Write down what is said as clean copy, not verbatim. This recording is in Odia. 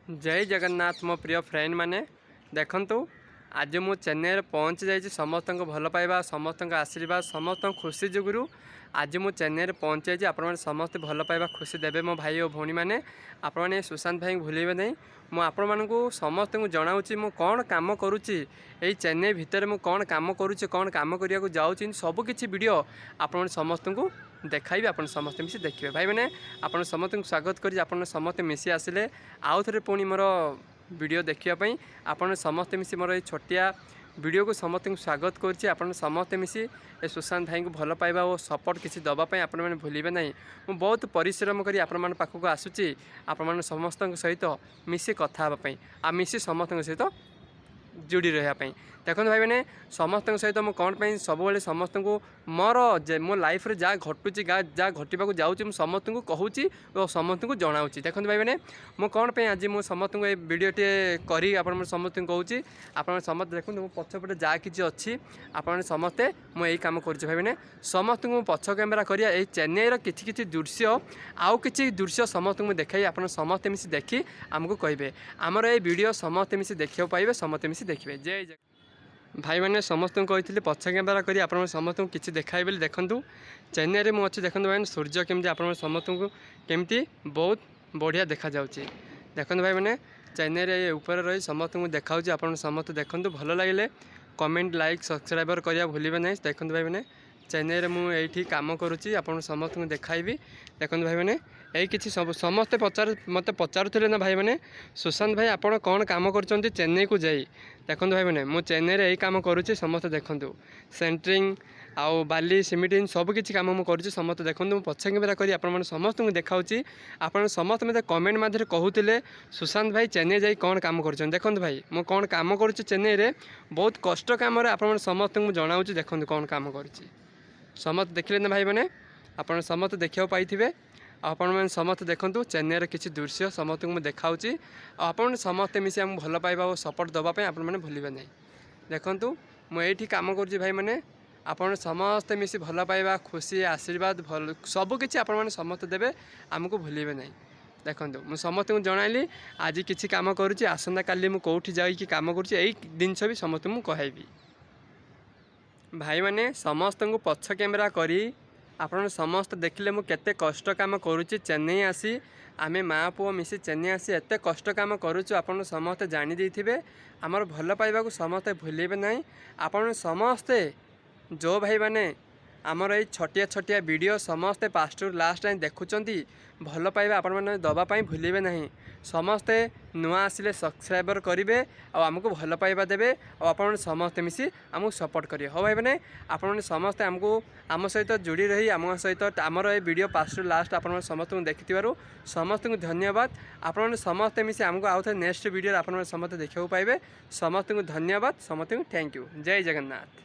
ଜୟ ଜଗନ୍ନାଥ ମୋ ପ୍ରିୟ ଫ୍ରେଣ୍ଡ ମାନେ, ଦେଖନ୍ତୁ, ଆଜି ମୁଁ ଚେନ୍ନାଇରେ ପହଞ୍ଚି ଯାଇଛି। ସମସ୍ତଙ୍କ ଭଲ ପାଇବା, ସମସ୍ତଙ୍କ ଆଶୀର୍ବାଦ, ସମସ୍ତଙ୍କ ଖୁସି ଯୋଗୁରୁ ଆଜି ମୁଁ ଚେନ୍ନାଇରେ ପହଞ୍ଚି ଯାଇଛି। ଆପଣମାନେ ସମସ୍ତେ ଭଲ ପାଇବା, ଖୁସି ଦେବେ। ମୋ ଭାଇ ଓ ଭଉଣୀମାନେ, ଆପଣମାନେ ସୁଶାନ୍ତ ଭାଇଙ୍କୁ ଭୁଲିବେ ନାହିଁ। ମୁଁ ଆପଣମାନଙ୍କୁ ସମସ୍ତଙ୍କୁ ଜଣାଉଛି ମୁଁ କ'ଣ କାମ କରୁଛି, ଏଇ ଚେନ୍ନାଇ ଭିତରେ ମୁଁ କ'ଣ କାମ କରୁଛି, କ'ଣ କାମ କରିବାକୁ ଯାଉଛି, ସବୁକିଛି ଭିଡ଼ିଓ ଆପଣମାନେ ସମସ୍ତଙ୍କୁ ଦେଖାଇବି। ଆପଣ ସମସ୍ତେ ମିଶି ଦେଖିବେ। ଭାଇମାନେ, ଆପଣ ସମସ୍ତଙ୍କୁ ସ୍ୱାଗତ କରି ଆପଣ ସମସ୍ତେ ମିଶି ଆସିଲେ ଆଉ ଥରେ ପୁଣି ମୋର ଭିଡ଼ିଓ ଦେଖିବା ପାଇଁ। ଆପଣ ସମସ୍ତେ ମିଶି ମୋର ଏଇ ଛୋଟିଆ ଭିଡ଼ିଓକୁ ସମସ୍ତଙ୍କୁ ସ୍ୱାଗତ କରୁଛି। ଆପଣ ସମସ୍ତେ ମିଶି ଏ ସୁଶାନ୍ତ ଭାଇଙ୍କୁ ଭଲ ପାଇବା ଓ ସପୋର୍ଟ କିଛି ଦେବା ପାଇଁ ଆପଣମାନେ ଭୁଲିବେ ନାହିଁ। ମୁଁ ବହୁତ ପରିଶ୍ରମ କରି ଆପଣମାନଙ୍କ ପାଖକୁ ଆସୁଛି, ଆପଣମାନେ ସମସ୍ତଙ୍କ ସହିତ ମିଶି କଥା ହେବା ପାଇଁ ଆଉ ମିଶି ସମସ୍ତଙ୍କ ସହିତ ଯୋଡ଼ି ରହିବା ପାଇଁ। ଦେଖନ୍ତୁ ଭାଇମାନେ, ସମସ୍ତଙ୍କ ସହିତ ମୁଁ କ'ଣ ପାଇଁ ସବୁବେଳେ ସମସ୍ତଙ୍କୁ ମୋର ଯେ ମୋ ଲାଇଫ୍ରେ ଯାହା ଘଟୁଛି, ଯାହା ଘଟିବାକୁ ଯାଉଛି, ମୁଁ ସମସ୍ତଙ୍କୁ କହୁଛି ଓ ସମସ୍ତଙ୍କୁ ଜଣାଉଛି। ଦେଖନ୍ତୁ ଭାଇମାନେ, ମୁଁ କ'ଣ ପାଇଁ ଆଜି ମୁଁ ସମସ୍ତଙ୍କୁ ଏ ଭିଡ଼ିଓଟିଏ କରି ଆପଣ ସମସ୍ତଙ୍କୁ କହୁଛି। ଆପଣ ସମସ୍ତେ ଦେଖନ୍ତୁ, ମୋ ପଛପଟେ ଯାହା କିଛି ଅଛି, ଆପଣ ସମସ୍ତେ ମୁଁ ଏଇ କାମ କରୁଛି। ଭାଇମାନେ, ସମସ୍ତଙ୍କୁ ମୁଁ ପଛ କ୍ୟାମେରା କରିବା ଏଇ ଚେନ୍ନାଇର କିଛି କିଛି ଦୃଶ୍ୟ, ଆଉ କିଛି ଦୃଶ୍ୟ ସମସ୍ତଙ୍କୁ ମୁଁ ଦେଖାଇ, ଆପଣ ସମସ୍ତେ ମିଶି ଦେଖି ଆମକୁ କହିବେ। ଆମର ଏଇ ଭିଡ଼ିଓ ସମସ୍ତେ ମିଶି ଦେଖିବାକୁ ପାଇବେ, ସମସ୍ତେ ମିଶି ଦେଖିବେ। ଜୟ ଜୟ ଭାଇମାନେ। ସମସ୍ତଙ୍କୁ କହିଥିଲି ପଛ କ୍ୟାମେରା କରି ଆପଣ ସମସ୍ତଙ୍କୁ କିଛି ଦେଖାଇବେ ବୋଲି। ଦେଖନ୍ତୁ, ଚେନ୍ନାଇରେ ମୁଁ ଅଛି। ଦେଖନ୍ତୁ ଭାଇମାନେ, ସୂର୍ଯ୍ୟ କେମିତି ଆପଣ ସମସ୍ତଙ୍କୁ କେମିତି ବହୁତ ବଢ଼ିଆ ଦେଖାଯାଉଛି। ଦେଖନ୍ତୁ ଭାଇମାନେ, ଚେନ୍ନାଇରେ ଏ ଉପରେ ରହି ସମସ୍ତଙ୍କୁ ଦେଖାଉଛି। ଆପଣ ସମସ୍ତେ ଦେଖନ୍ତୁ, ଭଲ ଲାଗିଲେ କମେଣ୍ଟ, ଲାଇକ୍, ସବସ୍କ୍ରାଇବର କରିବା ଭୁଲିବେ ନାହିଁ। ଦେଖନ୍ତୁ ଭାଇମାନେ, ଚେନ୍ନାଇରେ ମୁଁ ଏଇଠି କାମ କରୁଛି, ଆପଣ ସମସ୍ତଙ୍କୁ ଦେଖାଇବି। ଦେଖନ୍ତୁ ଭାଇମାନେ, ଏଇ କିଛି ସବୁ ସମସ୍ତେ ମୋତେ ପଚାରୁଥିଲେ ନା ଭାଇମାନେ, ସୁଶାନ୍ତ ଭାଇ, ଆପଣ କ'ଣ କାମ କରୁଛନ୍ତି ଚେନ୍ନାଇକୁ ଯାଇ? ଦେଖନ୍ତୁ ଭାଇମାନେ, ମୁଁ ଚେନ୍ନାଇରେ ଏଇ କାମ କରୁଛି। ସମସ୍ତେ ଦେଖନ୍ତୁ, ସେଣ୍ଟ୍ରିଂ ଆଉ ବାଲି, ସିମେଣ୍ଟ ସବୁ କିଛି କାମ ମୁଁ କରୁଛି। ସମସ୍ତେ ଦେଖନ୍ତୁ, ମୁଁ ପଛ କ୍ୟାମେରା କରି ଆପଣମାନେ ସମସ୍ତଙ୍କୁ ଦେଖାଉଛି। ଆପଣ ସମସ୍ତେ ମୋତେ କମେଣ୍ଟ ମାଧ୍ୟମରେ କହୁଥିଲେ, ସୁଶାନ୍ତ ଭାଇ ଚେନ୍ନାଇ ଯାଇ କ'ଣ କାମ କରୁଛନ୍ତି? ଦେଖନ୍ତୁ ଭାଇ, ମୁଁ କ'ଣ କାମ କରୁଛି ଚେନ୍ନାଇରେ, ବହୁତ କଷ୍ଟ କାମରେ ଆପଣମାନେ ସମସ୍ତଙ୍କୁ ମୁଁ ଜଣାଉଛି। ଦେଖନ୍ତୁ କ'ଣ କାମ କରୁଛି। ସମସ୍ତେ ଦେଖିଲେ ନା ଭାଇମାନେ? ଆପଣ ସମସ୍ତେ ଦେଖିବାକୁ ପାଇଥିବେ। ଆଉ ଆପଣମାନେ ସମସ୍ତେ ଦେଖନ୍ତୁ, ଚେନ୍ନାଇର କିଛି ଦୃଶ୍ୟ ସମସ୍ତଙ୍କୁ ମୁଁ ଦେଖାଉଛି। ଆଉ ଆପଣ ସମସ୍ତେ ମିଶି ଆମକୁ ଭଲ ପାଇବା ଓ ସପୋର୍ଟ ଦେବା ପାଇଁ ଆପଣମାନେ ଭୁଲିବେ ନାହିଁ। ଦେଖନ୍ତୁ, ମୁଁ ଏଇଠି କାମ କରୁଛି। ଭାଇମାନେ, ଆପଣ ସମସ୍ତେ ମିଶି ଭଲ ପାଇବା, ଖୁସି, ଆଶୀର୍ବାଦ, ଭଲ ସବୁକିଛି ଆପଣମାନେ ସମସ୍ତେ ଦେବେ, ଆମକୁ ଭୁଲିବେ ନାହିଁ। ଦେଖନ୍ତୁ, ମୁଁ ସମସ୍ତଙ୍କୁ ଜଣାଇଲି ଆଜି କିଛି କାମ କରୁଛି, ଆସନ୍ତାକାଲି ମୁଁ କେଉଁଠି ଯାଇକି କାମ କରୁଛି, ଏଇ ଜିନିଷ ବି ସମସ୍ତଙ୍କୁ ମୁଁ କହିବି। ଭାଇମାନେ, ସମସ୍ତଙ୍କୁ ପଛ କ୍ୟାମେରା କରି ଆପଣ ସମସ୍ତେ ଦେଖିଲେ ମୁଁ କେତେ କଷ୍ଟ କାମ କରୁଛି। ଚେନ୍ନାଇ ଆସି ଆମେ ମାଆ ପୁଅ ମିଶି ଚେନ୍ନାଇ ଆସି ଏତେ କଷ୍ଟ କାମ କରୁଛୁ, ଆପଣ ସମସ୍ତେ ଜାଣି ଦେଇଥିବେ। ଆମର ଭଲ ପାଇବାକୁ ସମସ୍ତେ ଭୁଲିବେ ନାହିଁ। ଆପଣ ସମସ୍ତେ ଯେଉଁ ଭାଇମାନେ ଆମର ଏଇ ଛୋଟିଆ ଛୋଟିଆ ଭିଡ଼ିଓ ସମସ୍ତେ ଫାଷ୍ଟରୁ ଲାଷ୍ଟ ଯାଏଁ ଦେଖୁଛନ୍ତି, ଭଲ ପାଇବା ଆପଣମାନେ ଦେବା ପାଇଁ ଭୁଲିବେ ନାହିଁ। ସମସ୍ତେ ନୂଆ ଆସିଲେ ସବସ୍କ୍ରାଇବର କରିବେ ଆଉ ଆମକୁ ଭଲ ପାଇବା ଦେବେ ଆଉ ଆପଣମାନେ ସମସ୍ତେ ମିଶି ଆମକୁ ସପୋର୍ଟ କରିବେ। ହଉ ଭାଇମାନେ, ଆପଣମାନେ ସମସ୍ତେ ଆମକୁ ଆମ ସହିତ ଯୋଡ଼ି ରହି ଆମ ସହିତ ଆମର ଏ ଭିଡ଼ିଓ ଫାଷ୍ଟରୁ ଲାଷ୍ଟ ଆପଣମାନେ ସମସ୍ତଙ୍କୁ ଦେଖିଥିବାରୁ ସମସ୍ତଙ୍କୁ ଧନ୍ୟବାଦ। ଆପଣମାନେ ସମସ୍ତେ ମିଶି ଆମକୁ ଆଉ ଥରେ ନେକ୍ସଟ ଭିଡ଼ିଓରେ ଆପଣମାନେ ସମସ୍ତେ ଦେଖିବାକୁ ପାଇବେ। ସମସ୍ତଙ୍କୁ ଧନ୍ୟବାଦ, ସମସ୍ତଙ୍କୁ thank you. Jay Jagannath.